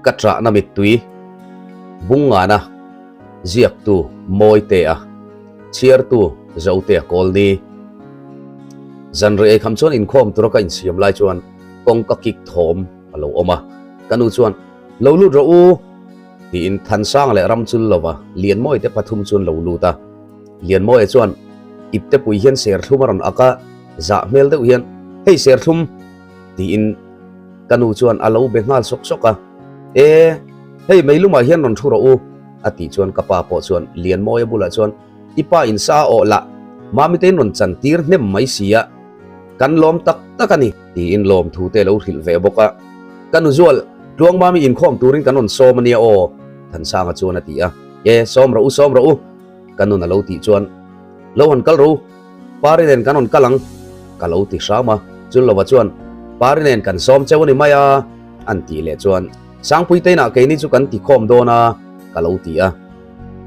Ka ṭahna mittui Bungngana ziaktu Mawitea, chhiartu Zotea Kawlni. Zanriah eikham chuan inkhawm tura ka insiam lai chuan kawngka kik thawm a lo awm a, ka nu chuan, Lo lut rawh u! tiin Thansanga leh Ramchul lova Lianmawite pathum chuan lo lut a. Lianmawia chuan iptepui hian serthlum a rawn ak a, zah hmel deuh hian, Hei serthlum! tiin ka nu chuan a lo be nghal sawk sawk a, E, hei meilumah hian rawn thu rawh u, a tih chuan ka pa pawh chuan Lianmawia bulah chuan, I pa in sa a awh lah, Mamitein rawn chan tir hnem mai si a, kan lawm tak tak a ni, tiin lawmthu te a lo hrilh ve bawk a. Ka nu Zual, Tluang Mami inkhawm turin kan rawn sawm a nia aw, Thansanga chuan a ti a. E, sawm rawh u, sawm rawh u, ka nun a lo tih chuan, Lo han kal rawh u, Pari nen kan rawn kal ang, ka lo ti hram a. Chulova chuan, Pari nen kan sawm cheu a ni mai a, an tih leh chuan, Sangpui te inah keini chu kan ti khawm dawn a, ka lo ti a.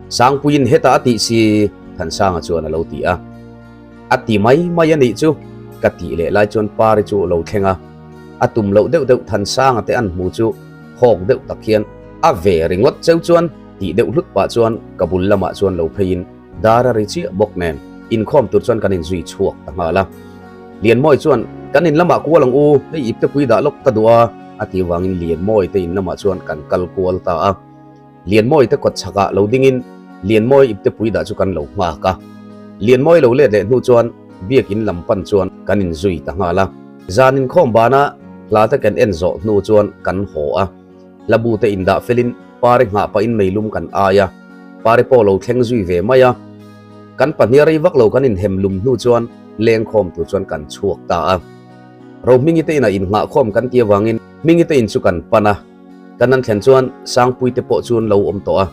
Sangpuiin hetah a tih si, Thansanga chuan a lo ti a. A ti mai mai a nih chu, ka tih leh lai chuan Pari chu a lo thleng a. A tum loh deuh deuh Thansanga te an hmu chu hawk deuh tak hian a ve ringawt cheu chuan tih deuh hlut pah chuan ka bul lamah chuan lo pheiin Dar a ri chiah bawk nen inkhawm tur chuan kan inzui chhuak ta nghal a. Lianmawi chuan, Kan in lamah kual ang u, hei iptepui dah lawk ka duh a, a tih vangin Lianmawi te in lamah chuan kan kal kual ta a. Lianmawi te kawt chhakah lo dingin Lianmawi iptepui dah chu kan lo nghak a. Lianmawi lo let leh hnu chuan biak in lam pan chuan kan inzui ta nghal a. Zan inkhawm bana hla te kan en zawh hnu chuan kan haw a. Hlabu te indah felin Pari nghah pahin meilum kan ai a, Pari pawh lo thleng zui ve mai a. Kan pahnih rei vak lo kan inhem lum hnu chuan lengkhawm tur chuan kan chhuak ta a. Rohmingi te inah innghahkhawm kan ti avangin Hmingi te in chu kan pan a, kan han thlen chuan Sangpui te pawh chu an lo awm tawh a,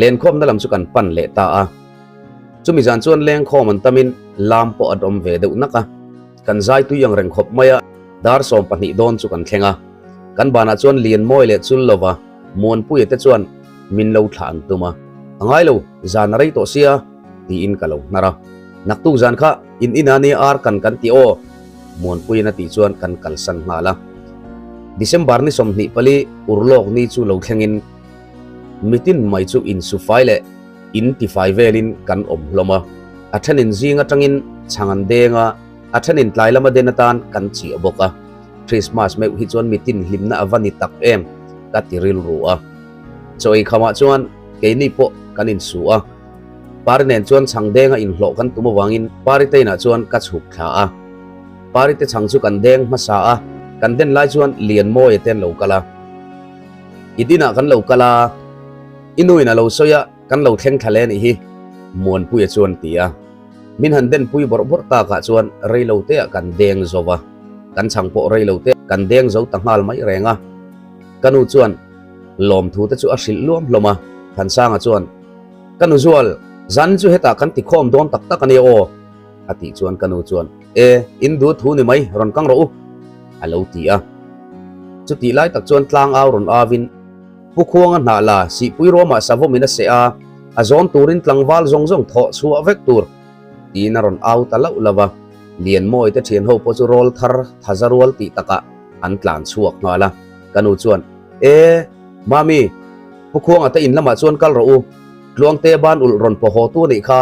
lenkhawmna lam chu kan pan leh ta a. Chumi zan chuan lengkhawm an tamin lam pawh an awm ve deuh nak a. Kan zai tui ang reng khawp mai a, dar 12 dawn chu kan thleng a. Kan banah chuan Lianmawi leh chul lova Muanpuia te chuan min lo thlah an tum a. A ngai lo, zan a rei tawh sia, tiin ka lo hnar a. Naktuk zan kha in ina nia ar kan kan ti aw, Muanpuiin a tih chuan kan kalsan nghal a. December ni 24 urlawk ni chu lo thlengin mitin mai chu insufai leh in tifai velin kan awm hlawm a. A thenin zing atangin chhang an deng a, a thenin tlai lama den atan kan chiah bawk a. Christmas meuh hi chuan mitin hlimna a va ni tak em ka ti rilru a. Chaw ei khamah chuan keini pawh kan insu a. Pari nen chuan chhang denga inhlawh kan tum avangin Pari te inah chuan ka chhuk thla a. Pari te chhang chu kan deng hmasa a, kan den lai chuan Lianmawia te an lo kal a. I dinah kan lo kal a, i nuin a lo sawi a, kan lo thleng thla le anih hi, Muanpuia chuan a ti a. Min han denpui bawrh bawrh takah chuan reilo teah kan deng zo va, kan chhang pawh reilo te kan deng zo ta nghal mai reng a. Ka nu chuan lawmthu te chu a hrilh luam hlawm a, Thansanga chuan, Ka nu Zual, zan chu hetah kan tikhawm dawn tak tak a nia aw, a tih chuan ka nu chuan, E, in duh thu ni mai, rawn kang rawh u, a lo ti a. Chutih lai tak chuan tlangau rawn avin, Pu Khuanga hnah la, Sihpui ruamah savawmin a seh a, a zawn turin tlangval zawng zawng thawh chhuah vek tur, tiin a rawn au ta lauh lauh a. Lianmawi te thian ho pawh chu rawl thar thaza rual tih takah an tlan chhuak nghal a. Ka nu chuan, E, Mami, Pu Khuanga te in lamah chuan kal rawh u, Tluangte ban ulh rawn pawh haw tu a nih kha,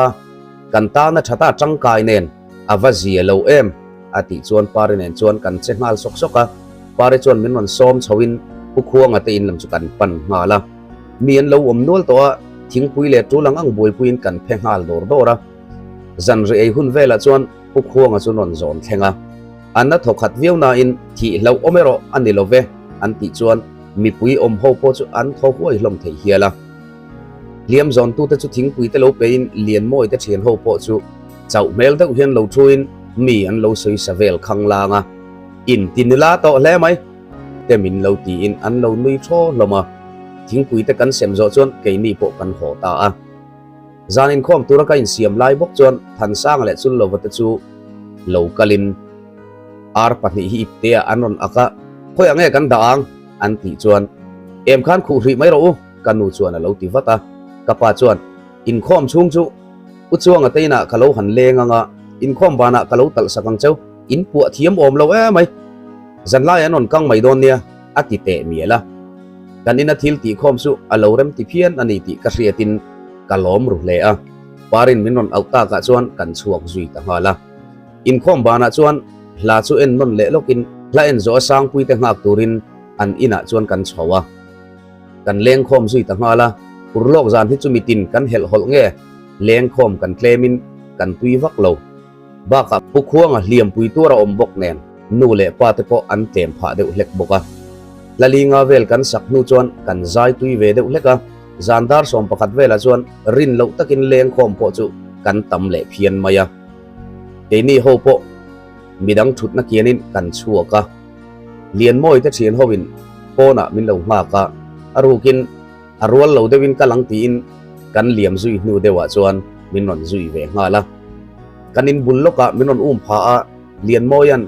kan tana tha ta tangkai nen a va zia lo em? a tih chuan Pari nen chuan kan che nghal sawk sawk a, Pari chuan min rawn sawm chhoin Pu Khuanga te in lam chu kan pan nghal a. Mi an lo awm nual tawh a, thingpui leh tul ang ang buaipuiin kan phe nghal dawr dawr a. Zan ri ei hun velah chuan Pu Khuanga chu rawn zawn thleng a, an a thawkhat viau nain thih hlauh awm erawh a ni lo ve an tih chuan mipui awm ho pawh chu an thaw huai hlawm thei hial a. Hliam zawntute chu thingpui te lo pein Lianmawi te thian ho pawh chu chauh hmel deuh hian lo thuin mi an lo sawi sa vel khang lang a, in ti nila tawh hle mai te min lo tiin an lo nui thaw hlawm a, thingpui te kan sem zawh chuan keini pawh kan haw ta a. Zan inkhawm tura ka insiam lai bawk chuan Thansanga leh Chullova te chu lo kalin ar pahnih hi ipteah an rawn ak a, Khawiah nge kan dah ang? an tih chuan Em khan khuh hrih mai rawh u, ka nu chuan a lo ti vat a. Ka pa chuan, Inkhawm chhung chu U Chuanga te inah ka lo han leng ang a, inkhawm banah ka lo talh sak ang cheu, in puah thiam awm lo em mai. Zanlai an rawn kang mai dawn nia, a ti teh mial a. Kan ina thil tihkhawm chu a lo rem ti phian a ni tih ka hriatin ka lawm ru hle a. Parin min rawn auh takah chuan kan chhuak zui ta nghal a. Inkhawm banah chuan hla chu en nawn leh lawkin hla en zawh a Sangpuite nghak turin an inah chuan kan chho a. Kan lengkhawm zui ta nghal a, urlawk zan hi chu mitin kan helh hawlh nge lengkhawm kan tlemin kan tui vak lo. Bakah Pu Khuanga hliampui tuar a awm bawk nen nu leh pa te pawh an tlem phah deuh hlek bawk a. Hla linga vel kan sak hnu chuan kan zai tui ve deuh hlek a, zan dar 11 velah chuan rin loh takin lengkhawm pawh chu kan tam leh phian mai a. Keini ho pawh midang thutna kianin kan chhuak a, Lianmawi te thian hoin pawnah min lo nghak a, a rukin a rual lo deuhin kal ang tiin kan liam zui hnu deuhah chuan min rawn zui ve nghal a. Kan inbul lawkah min rawn um pha a, Lianmawia'n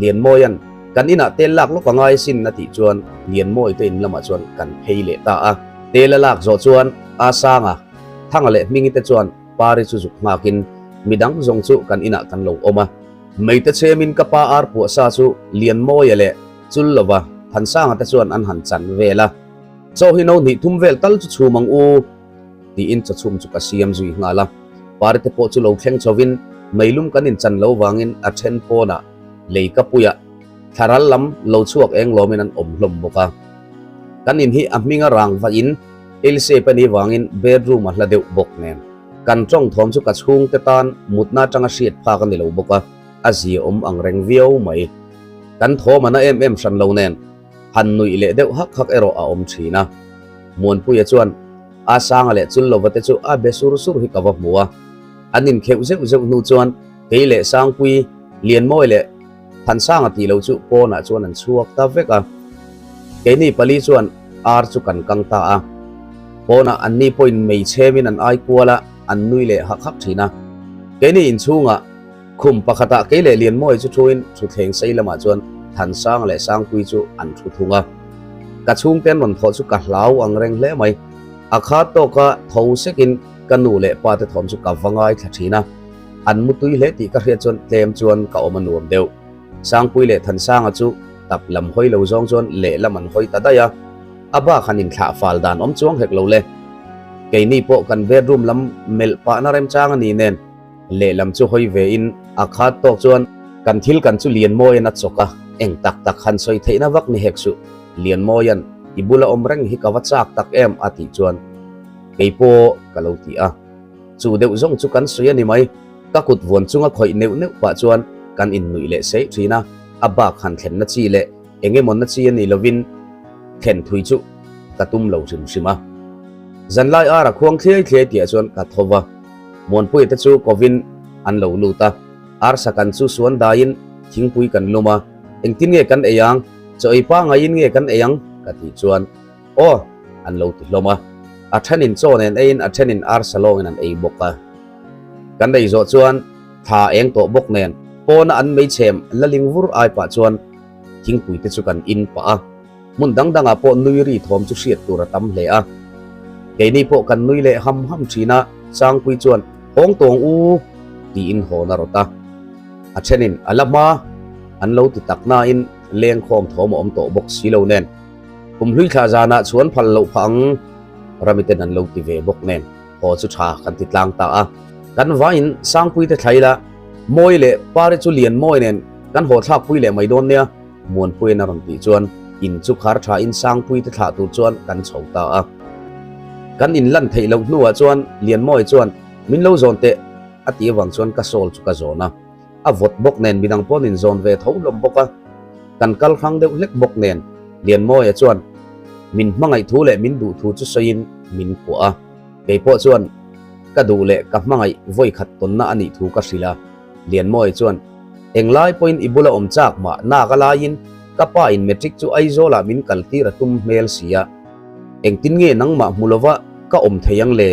Lianmawia'n kan inah tel lak lawk a ngai sin a tih chuan Lianmawi te in lamah chuan kan phei leh ta a. Tel a lak zawh chuan A Sanga, Thanga leh Hmingi te chuan Pari chu zuk nghakin midang zawng chu kan inah kan lo awm a. Meite chhemin ka pa ar puah sa chu Lianmawia leh Chullova, Thansanga te chuan an han chan vel a. Chaw hi no hnih thum vel tal chu chhum ang u tiin chawchhum chu ka siam zui nghal a. Pari te pawh chu lo thleng chhovin meilum kan inchan lo vangin a then pawnah lei ka puiah thlaral lam lo chhuak eng lawmin an awm hlawm bawk a. Kan in hi a hming a rang vahin L-shape a nih vangin bedroom a hla deuh bawk nen. Kan tawng thawm chu ka chhungte tan mutna atanga hriat phak a ni lo bawk a, a zia awm ang reng viau mai. Kan thawm a na em em hran lo nen, han nuih leh deuh hak hak erawh a awm thin a. Muanpuia chuan A Sanga leh Chullova te chu a be sur sur hi ka va hmu a. An inkheuh zeuh zeuh hnu chuan kei leh Sangpui, Lianmawi leh Thansanga tih lo chu pawnah chuan an chhuak ta vek a. Keini pali chuan ar chu kan kang ta a. Pawnah anni pawhin mei chhemin an ai kual a, an nui leh hak hak thin a. Keini inchhungah khum pakhatah kei leh Lianmawi chu thuin thutthleng sei lamah chuan Thansanga leh Sangpui chu an thu thung a. Ka chhungte an rawn thawh chu ka hlau ang reng hle mai. A khat tawka tho sekin ka nu leh pa te thawm chu ka va ngaithla thin a. An mutui hle tih ka hriat chuan tlem chuan ka awm a nuam deuh. Sangpui leh Thansanga chu tap lam hawi lo zawng chuan lehlam an hawi ta daih a, a bak han inthlah fal dan awm chuang hek lo le. Keini pawh kan bedroom lam melh pahna remchang a ni nen lehlam chu hawi ve in a khat tawk chuan kan thil kan chu Lianmawian a chawk a, eng tak tak han sawi theihna vak ni hek suh. Lianmawian i bula awm reng hi ka va chak tak em a tih chuan keipawh ka lo ti a. Chu deuh zawng chu kan sawi a ni mai. Ka kut vuan chunga khawih neuh neuh pah chuan kan innuih leh seih thin a, a bak han thlenna chi leh eng emaw na chi a ni lovin thlen thui chu ka tum lo hrim hrim a. Zanlai ar a khuang thliai thliai tihah chuan ka tho va, Muanpuia te chu kovin an lo lut a, arsa kan chu suan daiin thingpui kan lum a, engtin nge kan ei ang, chaw ei pangaiin nge kan ei ang ka tih chuan, Aw! an lo ti hlawm a. A thenin chaw nen eiin a thenin arsa lawngin an ei bawk a. Kan ei zawh chuan thla eng tawh bawk nen pawna an meichhem la ling vur ai pah chuan thingpui te chu kan in pah a. Hmun dang dangah pawh nui ri thawm chu hriat tur a tam hle a. Keini pawh kan nui leh ham ham thin a, Sangpui chuan Hawng tawng u! tiin hawn a rawt a. A thenin a la hma an lo ti tak nain lengkhawm thawm a awm tawh bawk si lo nen. Kum hlui thla zanah chuan phal loh phah ang Ramiten an lo ti ve bawk nen haw chu tha kan ti tlang ta a. Kan vaiin Sangpui te thlai la, Mawi leh Pari chu Lianmawi nen kan haw thlak pui leh mai dawn nia, Muanpuiin a rawn tih chuan in chu khar tha in Sangpui te thlah tur chuan kan chho ta a. Kan in lan theih loh hnuah chuan Lianmawi chuan min lo zawn teh a tih avang chuan ka sawl chu ka zawn a. A vawt bawk nen midang paw'n in zawn ve tho hlawm bawk a, kan kal hrang deuh hlek bawk nen Lianmawia chuan min hmangaih thu leh min duh thu chu sawiin min kuah a, kei pawh chuan ka duh leh ka hmangaih vawi khat tawnna a nih thu ka hrilh a, Lianmawia chuan englai pawhin i bula awm chak mah nak a laiin ka pa in matric chu Aizawlah min kal tir a tum hmel si a, engtin nge nangmah hmu lova ka awm thei ang le?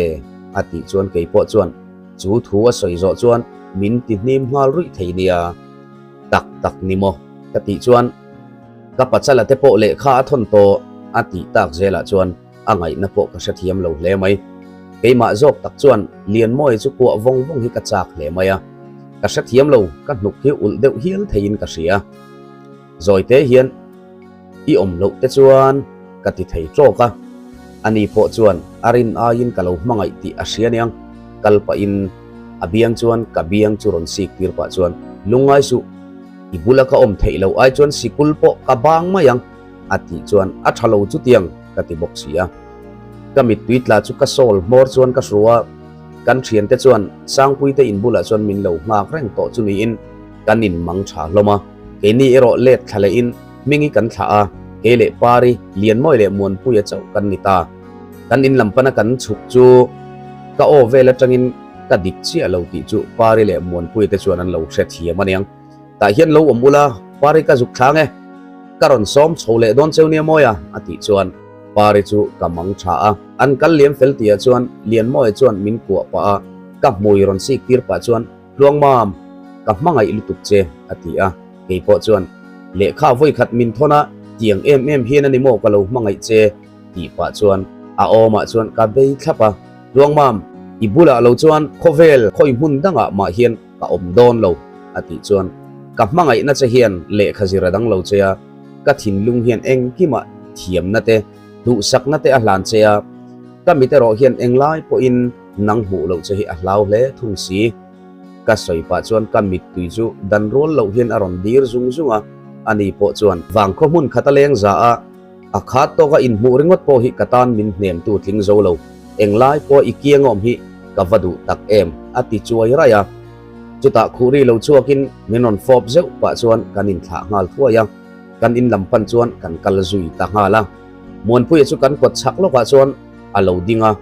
a tih chuan kei pawh chuan Chu thu a sawi zawh chuan min ti hnim nghal ruih thei nia. Tak tak ni maw? Ka tih chuan ka pachala te pawh lehkha a thawn tawh a tih tak zelah chuan a ngaihna pawh ka hrethiam lo hle mai. Keimah zawk tak chuan Lianmawia chu kuah vawng vawng hi ka chak hle mai a. Ka hrethiam lo, ka hnuk hi ulh deuh hial theiin ka hria. Zawite hian i awm loh te chuan. ka ti thei tawk a. Ani pawh chuan a rin aiin ka lo hmangaih tih a hria aniang. Kal pahin a biang chuan ka biang chu rawn sik tir pah chuan, Lungngai suh, i bula ka awm theih loh ai chuan sikul pawh ka bang mai ang, a tih chuan a tha lo chutiang ka ti bawk si a. Ka mittui tla chu ka sawl hmawr chuan ka hru a, kan thiante chuan Sangpuite in bulah chuan min lo nghak reng tawh chu niin kan in mang tha hlawm a. Keini erawh let thla lehin Hmingi kan thlah a, kei leh Pari, Lianmawi leh Muanpuia chauh kan ni ta. Kan in lam pana kan chhuk chu ka aw vel atangin ka dik chiah lo tih chu Pari leh Muanpuia te chuan an lo hrethiam aniang. Tah hian lo awm ula, Pari ka zuk thlang e. Ka rawn sawm chho leh dawn cheu nia Mawia, a tih chuan Pari chu ka mang tha a. An kal liam fel tihah chuan Lianmawia chuan min kuah pah a, ka hmui rawn sik tir pah chuan, Tluangmam, ka hmangaih lutuk che, a ti a. Kei pawh chuan, Lehkha vawi khat min thawn a, tiang em em hian a ni maw ka lo hmangaih che, tih pah chuan a awmah chuan ka bei thlap a. Tluangmam, i bulah lo chuan khawvel khawi hmun dangah mah hian ka awm dawn lo, a tih chuan ka hmangaihna che hian lehkha zir a dang lo che a, ka thinlung hian engkimah thiamna te, duhsakna te a hlan che a, ka mit erawh hian englai pawhin nang hmuh loh che hi a hlau hle thung si. Ka sawi pah chuan ka mittui chu dan rual loh hian a rawn dir zung zung a, ani pawh chuan vangkhaw hmun khat a leng za a, a khat tawka inhmuh ringawt pawh hi ka tan min hnemtu tling zo lo, englai pawh i kiangawm hi ka va duh tak em, a ti chuai raih a. Chutah khuhri lo chhuakin min rawn fawp zeuh pah chuan kan inthlah nghal thuai a, kan in lam pan chuan kan kal zui ta nghal a. Muanpuia chu kan kawt chhak lawkah chuan a lo ding a,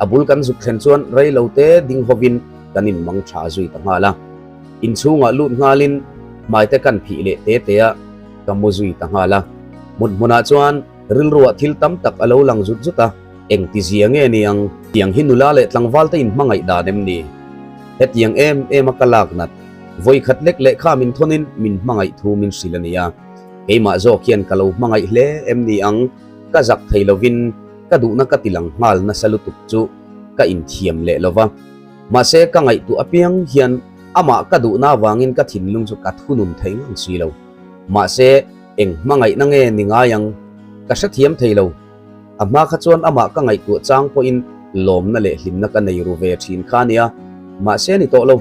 a bul kan zuk thlen chuan rei lo te ding hovin kan inmang tha zui ta nghal a. Inchhungah lut nghalin hmaite kan phih leh te te a, ka mu zui ta nghal a. Mut hmunah chuan rilruah thil tam tak a lo lang zut zut a, engti zia nge ni ang? Tiang hi nula leh tlangval te inhmangaih dan em ni? Hetiang em em a ka lak nat, vawi khat lek lehkha min thawnin min hmangaih thu min hrilh a nia. Keimah zawk hian ka lo hmangaih hle em ni ang? Ka zak thei lovin ka duhna ka ti lang nghal nasa lutuk chu ka inthiam leh lo va. Mahse ka ngaihtuah apiang hian amah ka duhna avangin ka thinlung chu ka thunun thei ngang si lo. Mahse eng hmangaihna nge ni ngai ang? Ka hrethiam thei lo. A hma kha chuan amah ka ngaihtuah chang pawhin lawmna leh hlimna ka nei ru ve thin kha a nia. Mahse a ni tawh lo.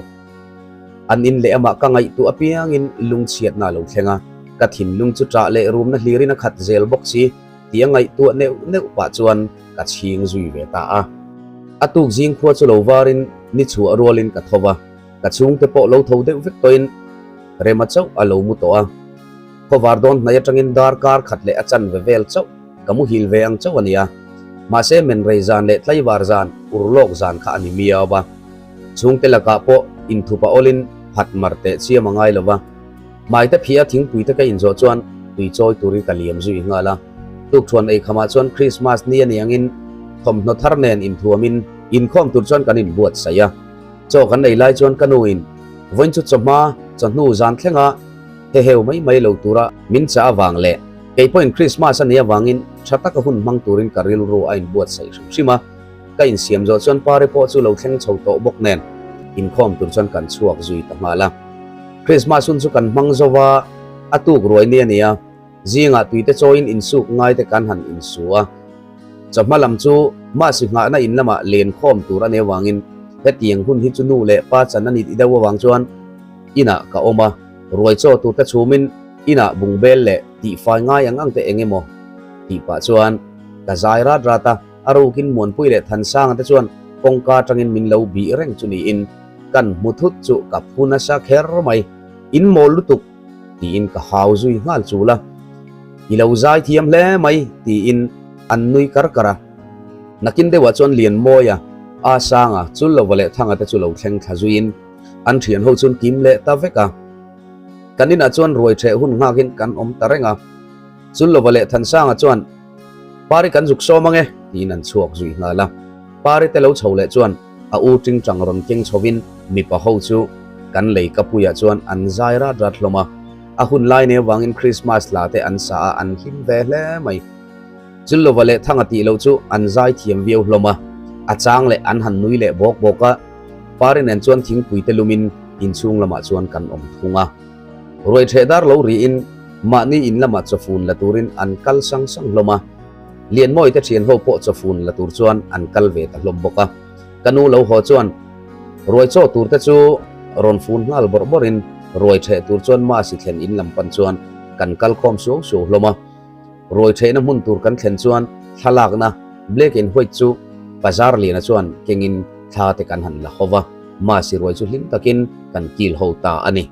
An in leh amah ka ngaihtuah apiangin lungchhiatna a lo thleng a, ka thinlung chu ṭah leh rumna hlirin a khat zel bawk si tih a ngaihtuah neuh neuh pah chuan ka chhing zui ve ta a. A tuk zing khua chu lo varin ni chhuah rualin ka tho va, ka chhungte pawh lo tho deuh vek tawhin Rema chauh a lo mu tawh a. Khawvar dawn hnai atangin darkar khat leh a chanve vel chauh ka muhil ve ang chauh a ni a, mahse menrei zan leh tlaivar zan urlawk zan kha a ni miau a. Chhungte lakah pawh inthup a awlin phat mar teh chiam a ngai lo va. Hmaite phiah a thingpui te ka inzawh chuan tui chawi turin ka liam zui nghal a. Tukthuan eikhamah chuan Krismas ni a ni angin thawmhnaw thar nen inthuamin inkhawm tur chuan kan inbuatsaih a. Chaw kan ei lai chuan ka nuin vawiin chu chawhma chawhnu zan thlenga heheu mai mai lo tura min chah avang leh kei pawhin Krismas a nih avangin tha taka hun hmang turin ka rilru a inbuatsaih hrim hrim a. Ka insiam zawh chuan Pari pawh chu lo thleng chho tawh bawk nen inkhawm tur chuan kan chhuak zui ta nghal a. Krismas hun chu kan hmang zo va, a tuk ruai ni a ni a, zingah tuite chawiin insuk ngai te kan han insu a. Chawhma lam chu mahsi nghahna in lamah len khawm tur a nih avangin hetiang hun hi chu nu leh pa chan a ni deuh avang chuan inah ka awm a, ruai chaw tur te chhumin inah bungbel leh tihfai ngai ang ang te eng emaw tih pah chuan ka zai rat rat a. A rukin Muanpui leh Thansanga te chuan kawngka atangin min lo bih reng chu niin kan hmu thut chu ka phu nasa kher mai. In mawl lutuk! tiin ka hau zui nghal chul a. I lo zai thiam hle mai tiin an nui kar kar a. Nakin deuhah chuan Lianmawia, Asanga, Chullova leh Thanga te chu lo thleng thla zuiin an thian ho chuan kim leh ta vek a. Kan inah chuan ruai ṭheh hun nghakin kan awm ta reng a. Chullova leh Thansanga chuan Pari kan zuk sawm ange, tiin an chhuak zui nghal a. Pari te lo chho leh chuan a u tingtang rawn keng chhovin mipa ho chu kan lei kapuiah chuan an zai rat rat hlawm a. A hun lai nei avangin Krismas hla te an sa a, an hlim ve hle mai. Chullova leh Thanga tih loh chu an zai thiam viau hlawm a, a chang leh an han nui leh bawk bawk a. Pari nen chuan thingpui te lumin inchhung lamah chuan kan awm thung a. Ruai ṭheh dar lo riin mahni in lamah chawfun la turin an kal sang sang hlawm a. Lianmawii te thian ho pawh chawfun la tur chuan an kal ve ta hlawm bawk a. Ka nu lo haw chuan ruai chaw tur te chu rawn fun nghal bawrh bawrhin ruai ṭheh tur chuan Masi thlen in lam pan chuan kan kal khawm suau suau hlawm a. Ruai ṭhehna hmun tur kan thlen chuan thlalakna black and white chu Bazar Liana chuan kengin thla te kan han la ho va, Masi ruai chu hlim takin kan kil ho ta a ni.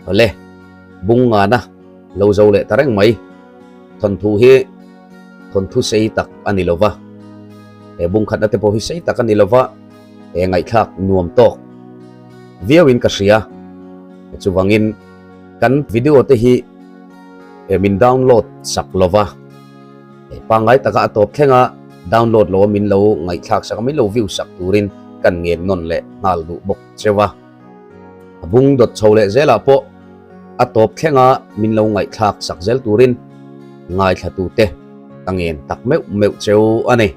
Awle, bung ngana lo zo leh ta reng mai. Thawnthu hi thawnthu sei tak a ni lo va, he bung khatna te pawh hi sei tak a ni lo va, he ngaihthlak nuam tawk viauin ka hria. Chuvangin kan video te hi min download sak lo va, pangngai taka a tawp thlenga download lo a min lo ngaihthlak sak a, min lo view sak turin kan ngen nawn leh nghal duh bawk cheu a. A bung dawt chho leh zelah pawh a tawp thlenga min lo ngaihthlak sak zel turin ngaithlatute ka ngen tak meuh meuh cheu a ni.